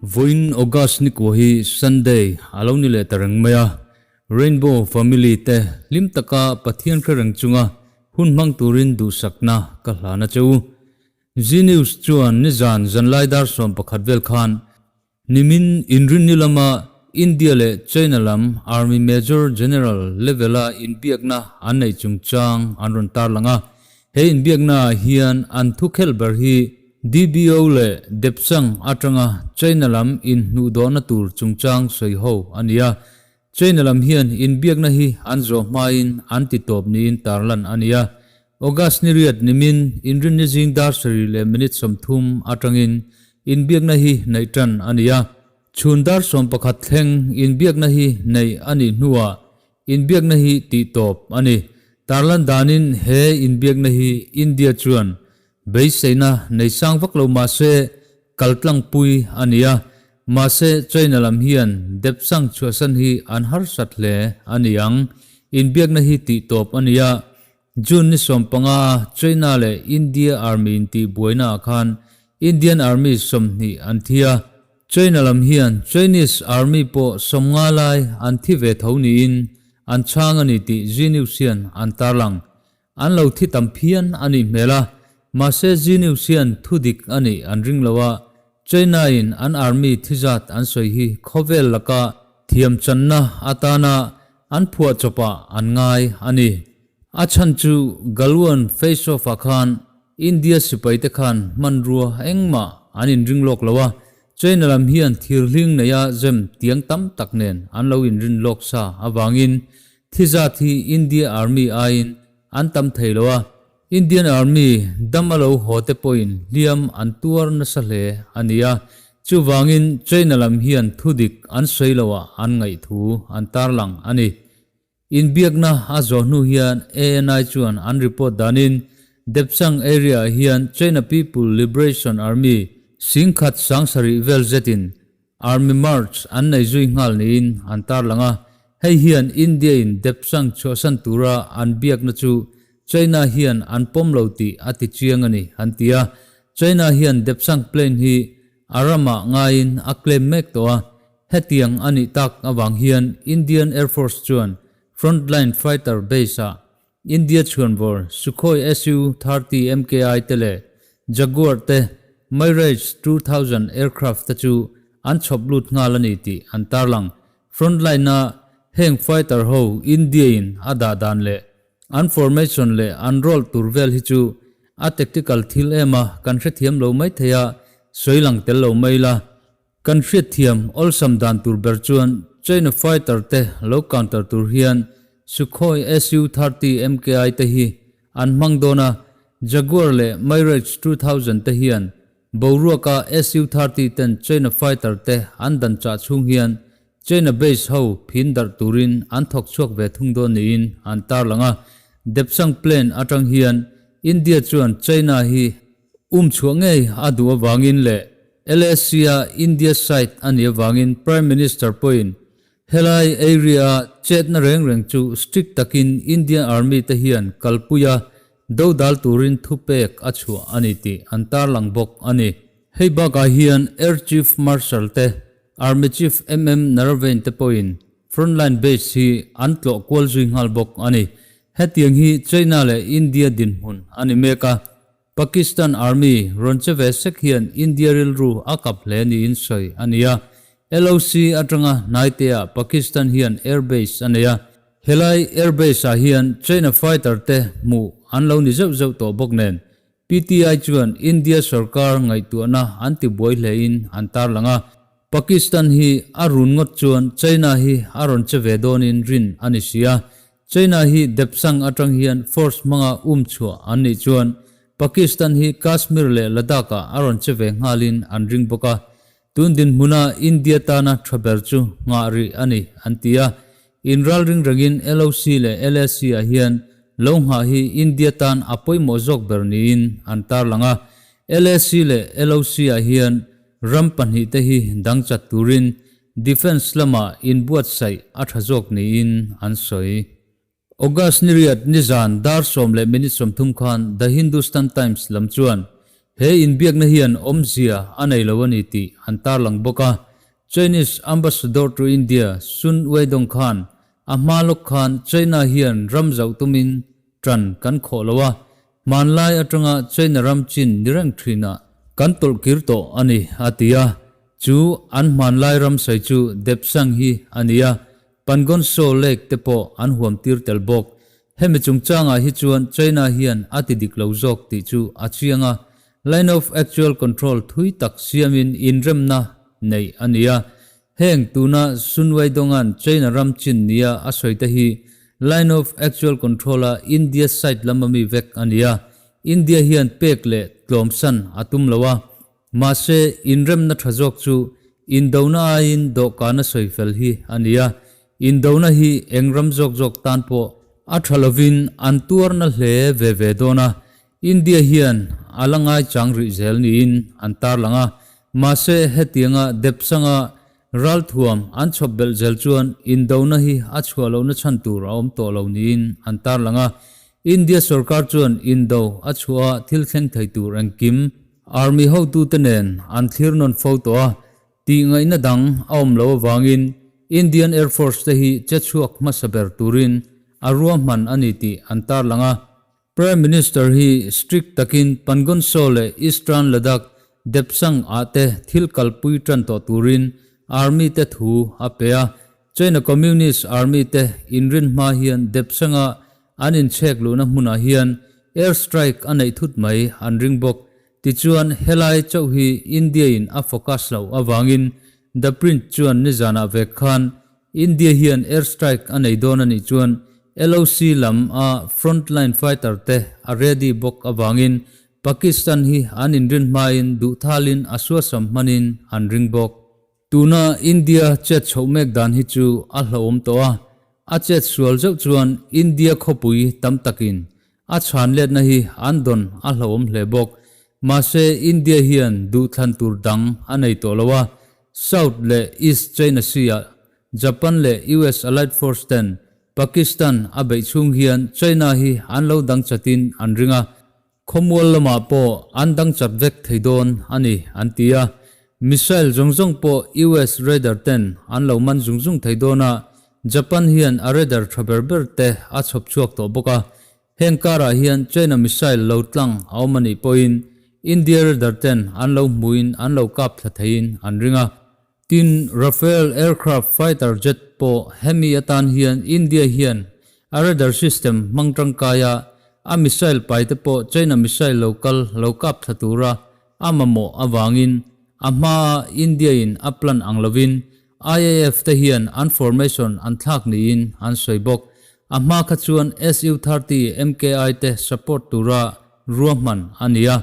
Vawiin August ni kua hi Sunday a lo ni leh ta reng mai a, Rainbow Family te hlim taka Pathian hre reng chunga hun hmang turin duhsakna ka hlan a che u. Zee News chuan nizan zanlai dar 11 vel khan Nimin inrinni lama India leh China lam Army Major General level-a inbiakna an neih chungchang an rawn tarlang a. He inbiaknaah hian an thukhelh ber hi DBO leh Depsang atanga China lam inhnuhdawhna tur chungchang sawi ho a ni a. China lam hian inbiakna hi an zawh hmain an ti tawp niin tarlan a ni a. August ni riat nimin inrinni zing dar sarih leh minute 30 atangin inbiakna hi neih tan a ni a. Chhun dar 11 thleng inbiakna hi neih a nih hnuah inbiakna hi tih tawp a ni. Tarlan danin he inbiakna hi India chuan Beiseina nei sang vak lo mah se kaltlangpui a ni a, mahse China lam hian Depsang chhuahsan hi an harsat hle a ni ang. Inbiakna hi tih tawp a ni a, June ni 15 a China leh India Army intih buaina ah khan Indian Army 20 an thi a, China lam hian Chinese Army pawh 50 lai an thi ve tho niin an chhang a ni tih Zee News hian an tarlang. An lo thi tam phian a nih hmel a, mahse Zee News hian thu dik a nih an ring lo a, China in an army thi zat an sawi hi khawvel laka thiam channa atana an phuah chawpah an ngai a ni. A chhan chu Galwan face off ah khan India sipai te khan hmanrua engmah an inring lawk lo a, China lam hian thirhling neia zem tiang tam tak nen an lo inrin lawk sa avangin Thi zat hi India Army aiin an tam thei lo a, Indian Army dam a lo haw te pawhin hliam an tuar nasa hle a ni a, chuvangin China lam hian thudik an sawi loah an ngaih thu an tarlang a ni. Inbiakna a zawh hnu hian ANI chuan an report danin Depsang area ah hian China People Liberation Army 10,000 70 vel zetin Army March an nei zui nghal niin an tarlang a, hei hian India in Depsang chhuahsan tura an biakna chu China hian an pawm lo tih a ti chiang a ni, an ti a. China hian Depsang Plain hi a ramah ngaiin a claim mek tawh a, hetiang a nih tak avang hian Indian Air Force chuan Frontline Fighter Base-ah India chhuanvawr Sukhoi Su-30 MKI te leh Jaguar te Mirage 2000 aircraft te chu an chhawp lut nghal a ni tih an tarlang. Frontline-a heng fighter ho India-in a dah dan leh an formation leh an role tur vel hi chu a tactical thil em a, kan hrethiam lo mai thei a, sawi lang tel lo mai la. Kan hriatthiam awlsam dan tur ber chuan China fighter te lo counter tur hian Sukhoi Su-30 MKI te hi an hmang dawn a, Jaguar leh Mirage 2000 te hian boruaka Su-30 ten China fighter te an dan chah chhung hian China base ho phin darh turin an thawk chhuak ve thung dawn niin an tarlang a. Depsang plane atang hian India chuan China hi Um chhuah ngei a duh avangin leh LAC-a India side a nih avangin Prime Minister pawhin helai area-a chetna reng reng chu strict takin Indian Army te hian kalpui a dodal turin thupek a chhuah a ni tih an tarlang bawk a ni. Hei bakah hian Air Chief Marshal te, Army Chief MM Naravane te pawhin Frontline base hi an tlawh kual zui nghal bawk a ni. Hetiang hi China leh India dinhmun a ni mek a. Pakistan Army rawn che ve sek hian India rilru a kap hle niin sawi a ni a. LOC atanga hnaitea Pakistan hian air base a nei a. Helai air base ah hian China fighter te hmuh an lo ni zeuh zeuh tawh bawk nen PTI chuan India sorkar ngaihtuahna an ti buai hlein an tarlang a. Pakistan hi a run ngawt chuan China hi a rawn che ve dawnin rin a ni si a. China hi Depsang atang hian force hmanga um chhuah an nih chuan Pakistan hi Kashmir leh Ladakh ah a rawn che ve nghalin an ring bawk a, tun dinhmuna India tana tha ber chu nghah rih a ni an ti a. Inral ring rengin LOC leh LAC ah hian lo nghah hi India tan a pawimawh zawk ber niin an tarlang a. LAC leh LOC ah hian ram pahnih te hi dang chat turin Defence lamah inbuatsaih a tha zawk niin an sawi. August ni riat nizan dar 10 leh minute 30 khan The Hindustan Times lam chuan He inbiakna hian awmzia a nei lo a ni tih an tarlang bawk a. Chinese Ambassador to India Sun Weidong khan a hma lawk khan China hian ram zauh tumin ṭan kan khawh lo a, hmanlai aṭanga China ram chin ni reng ṭhinah kan tawlh kir tawh a ni, a ti a. Chu an hmanlai ram sawi chu Depsang hi a ni a, Pangonso Lake te pawh an huam tir tel bawk. Hemi chungchangah hi chuan China hian a ti dik lo zawk tih chu a chiang a, Line of Actual Control thui tak siamin inremna neih a ni a. Heng tuna Sun Weidong-a'n China ram chin nia a sawi te hi Line of Actual Control-a India side lama mi vek a ni a, India hian pek leh tlawmsan a tum lo a. Mahse, inremna tha zawk chu indona aiin dawhkana sawi fel hi a ni a, indona hi eng ram zawk zawk tan pawh a tha lovin an tuarna hle ve ve dawn a, India hian a la ngaichang rih zel niin an tarlang a. Mahse, hetianga depsanga ralthuam an chhawp belh zel chuan indona hi a chhuah lohna chhan tur a awm tawh lo niin an tarlang a. India sorkar chuan indo a chhuah a thil thleng thei tur engkim Army hotute nen an thlir nawn fo tawh a, tih ngaihna dang a awm lo avangin Indian Air Force te hi che chhuak hmasa ber turin a ruahman a ni tih an tarlang a. Prime Minister hi strict takin Pangonso leh Eastern Ladakh Depsang ah te thil kalpui tan tawh turin Army te thu a pe a. China Communist Army te inrin hma hian Depsanga an inchhek luhna hmunah hian air strike a neih thut mai an ring bawk. Tichuan helai chauh hi India in a focus loh avangin The Print chuan nizanah vek khan India hian air strike a nei dawn a nih chuan LOC lam a front line fighter te a ready bawk avangin Pakistan hi an inrin hmain duhthalin a suasam hmanin an ring bawk. Tuna India chet chhoh mek dan hi chu a hlauhawm tawh a, a chet sual zeuh chuan India khawpui tam takin a chhan letna hi an dawn a hlauhawm hle bawk. Mahse India hian duhthlan tur dang a nei tawh lo a, South leh East China Sea-ah Japan leh US Allied Force ten Pakistan a beih chhung hian China hi an lo dang chatin an ring a, Khawmual lamah pawh an dang chat vek thei dawn a ni, an ti a. Missile zawng zawng pawh US radar ten an lo man zung zung thei dawn a, Japan hian a radar tha ber ber te a chhawp chhuak tawh bawk a. Heng karah hian China missile lo tlang a awm a nih pawhin India radar ten an lo hmuin an lo kap thla theiin an ring a. Tin, Rafale aircraft fighter jet pawh hemi atan hian India hian a radar system hmang tangkai a, a missile pai te pawh China missile lo kal lo kap thla tura a mamawh avangin a hmaa India in a plan ang lovin IAF te hian an formation an thlak niin an sawi bawk. A hma kha chuan Su-30 MKI te support tura ruahman a ni a,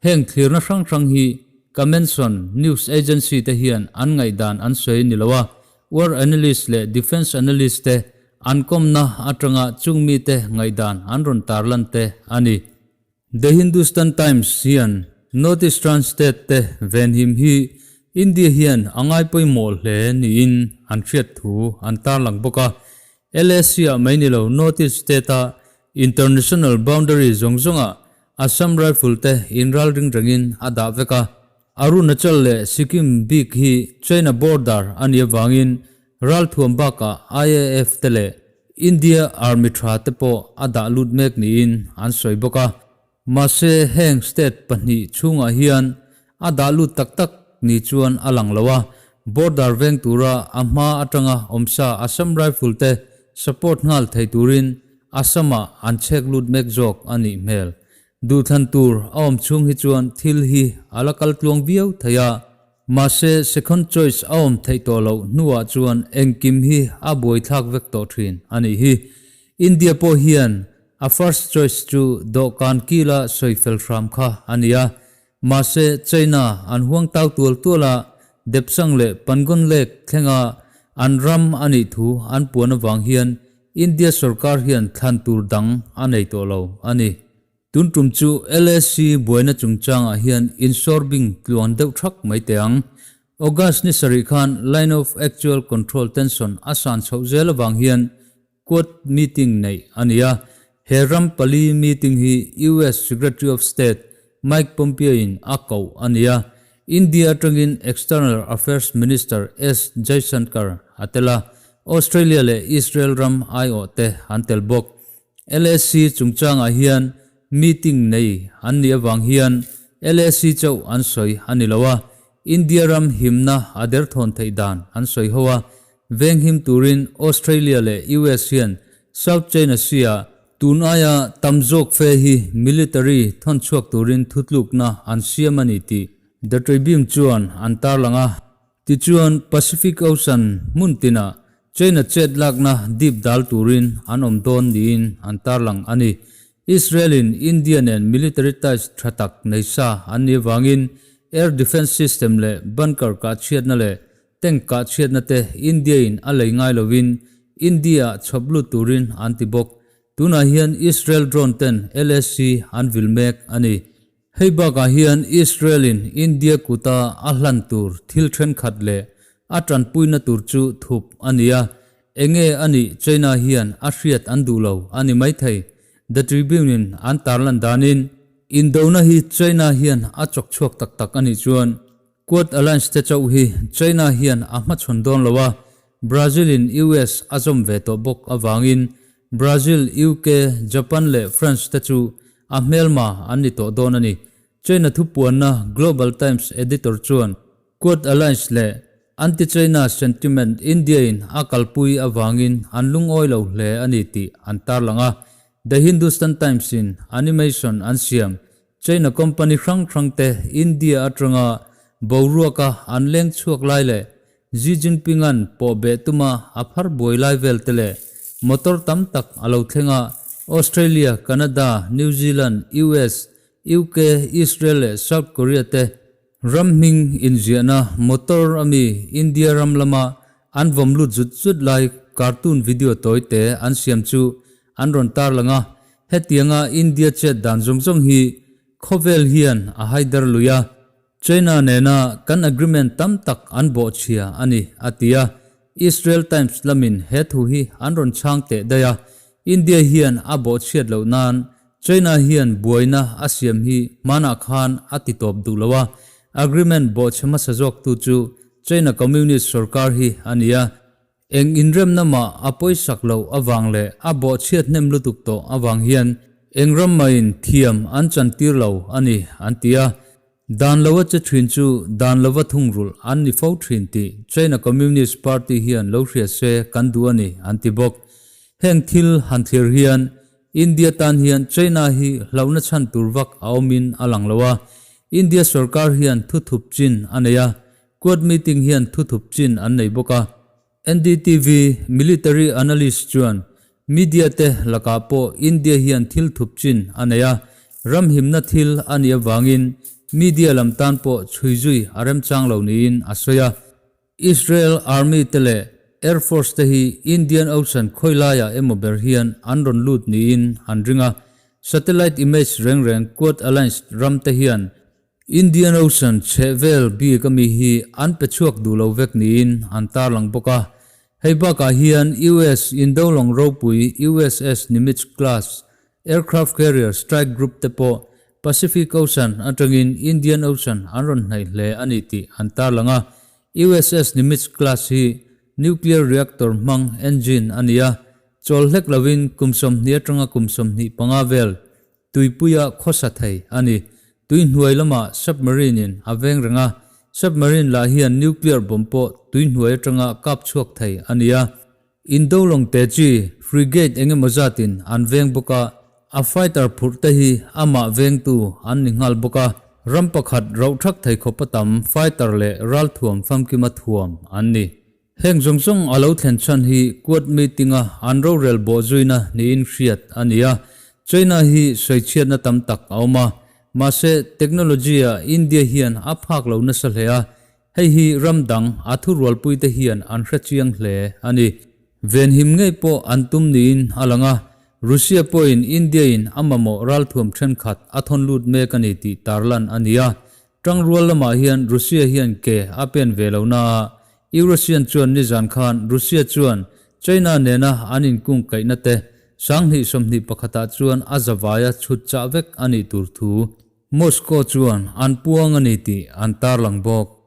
heng thlirna hrang hrang hi Kamenson News Agency te hian an ngaihdan an sawi ni lo a, war analyst leh defence analyst te an kawmna atanga chung mite ngaihdan an rawn tarlan te a ni. The Hindustan Times hian North Eastern State te venhim hi India hian a ngaipawimawh hle niin an hriat thu an tarlang bawk a, LAC-ah mai ni lo North East State-a International boundary zawng zawngah Assam Rifle te inral ring rengin a dah vek a. Arunachal leh Sikkim bik hi China border a nih avangin ralthuam bakah IAF te leh India Army tha te pawh a dah lut mek niin an sawi bawk a. Mahse heng state pahnih chhungah hian a dah lut tak tak ni chuan a lang lo a, border veng tura a hma atanga awmsa Assam Rifle te support nghal thei turin Assam-ah an chhek lut mek zawk a nih hmel. Duhthlan tur a awm chhung hi chuan thil hi a la kal tluang viau thei a, mahse second choice a awm theih tawh loh hnuah chuan engkim hi a buaithlak vek tawh thin a nih hi. India pawh hian a first choice chu dawhkan kila sawi fel hram kha a ni a, Mahse, China an huang tau tual tual a, Depsang leh Pangon Lake thlenga an ram a nih thu an puan avang hian India sorkar hian thlan tur dang a nei tawh lo a ni. Tun tum chu LAC buaina chungchangah hian insawrbing tluan deuh thak mai teh ang. August ni sarih khan Line of Actual Control tension a san chhoh zel avang hian Quad meeting neih a ni a, he ram pali meeting hi US Secretary of State Mike Pompeo-in a koh a ni a. India atangin External Affairs Minister S Jaishankar a tel a, Australia leh Israel ram aiawh te an tel bawk. LAC chungchangah hian meeting nei an nih avang hian LAC chauh an sawi a ni lo a, India ram himna a derthawn theih dan an sawi ho a, venghim turin Australia leh US hian South China Sea-ah tun aia tam zawk fe hi military thawn chhuak turin thutlukna an siam a ni tih The Tribune chuan an tarlang a. Tichuan, Pacific Ocean hmun tinah China chet lakna dip dal turin an awm dawn niin an tarlang a ni. Israel-in India nen military ties tha tak nei sa an nih avangin air defence system leh bunker kah chhiatna leh tank kah chhiatna te India-in a lei ngai lovin India-ah chhawp lut turin an ti bawk. Tunah hian Israel drone ten LAC an vil mek a ni. Hei bakah hian Israel-in India kuta a hlan tur thil thenkhat leh a tanpuina tur chu thup a ni a, enge a nih China hian a hriat an duh lo a ni maithei. The Tribune-in an tarlan danin, Indona hi China hian a chawk chhuak tak tak a nih chuan Quad Alliance te chauh hi China hian a hmachhawn dawn lo a, Brazil-in US a zawm ve tawh bawk avangin Brazil, UK, Japan leh France te chu a hmelma an ni tawh dawn a ni. China thupuanna Global Times editor chuan Quad Alliance leh anti-China sentiment India-in a kalpui avangin an lungawi lo hle a ni tih an tarlang a, The Hindustan Times-in animation an siam China company hrang hrang te India atanga boruaka an leng chhuak lai leh Xi Jinping-a'n pawh beh tuma a phar buai lai vel te leh motor tam tak a lo thleng a, Australia, Canada, New Zealand, US, UK, Israel leh South Korea te ram hming inziahna motor ami India ram lama an vawm lut zut zut lai cartoon video tawi te an siam chu an rawn tarlang a, hetianga India chet dan zawng zawng hi khawvel hian a haidar lui a, China nena kan agreement tam tak an bawhchhia a ni, a ti a. Israel Times lamin he thu hi an rawn chhang teh daih a, India hian a bawhchhiat loh nan China hian buaina a siam hi hmanah khan a ti tawp duh lo a, agreement bawhchhe hmasa zawktu chu China Communist sorkar hi a ni a. Eng inremna mah a pawisak loh avang leh a bawhchhiat hnem lutuk tawh avang hian eng ram mahin thiam an chantir lo a ni, an ti a. Dan lova che thin chu dan lova thungrulh an ni fo thin tih China Communist Party hian lo hria se kan duh a ni, an ti bawk. Heng thil han thlir hian India tan hian China hi hlauhna chhan tur vak a awmin a lang lo a. India sorkar hian thuthup chin a nei a, Quad meeting hian thuthup chin an nei bawk a. NDTV military analyst chuan media te lakah pawh India hian thil thup chin a nei a, ram himna thil a nih avangin media lam tan pawh chhui zui a remchang lo niin a sawi a. Israel Army te leh Air Force te hi Indian Ocean khawi laiah emaw ber hian an rawn lut niin an ring a. Satellite image reng reng Quad Alliance ram te hian Indian Ocean chhehvel bik ami hi an pe chhuak duh lo vek niin an tarlang bawk a. Hei bakah hian US Indolong ropui USS Nimitz class aircraft carrier strike group te pawh Pacific Ocean atangin Indian Ocean an rawn hnaih hle a ni tih an tarlang a. USS Nimitz class hi nuclear reactor hmang engine a ni a, chawl hlek lovin kum 20 atanga kum 25 vel Tuipuia khawsa thei a ni. Tui hnuai lamah submarine in a veng reng a, submarine lah hian nuclear bomb pawh tui hnuai atanga kap chhuak thei a ni a. Indo lawng te chi frigate eng emaw zatin an veng bawk a, a fighter phurh te hi amah vengtu an ni nghal bawk a, ram pakhat rauh thak thei khawpa tam fighter leh ralthuam famkima thuam an ni. Heng zawng zawng a lo thlen chhan hi Quad meeting-a an rorel bawh zuina niin hriat a ni a. China hi sawichhiatna tam tak a awm a, mahse technology-ah India hian a phak lo nasa hle a, hei hi ram dang a thurualpuite hian an hre chiang hle a ni. Venhim ngei pawh an tum niin a lang a, Russia pawhin India-in a mamawh ralthuam thenkhat a thawn lut mek a ni tih tarlan a ni a. Tangrual lamah hian Russia hian ke a pen ve lo na a, Eurasian chuan nizan khan Russia chuan China nena an inkung kaihna te 2021 ah chuan a zavaia chhut chah vek a nih tur thu. Moscow chuan an puang a ni tih an tarlang bawk.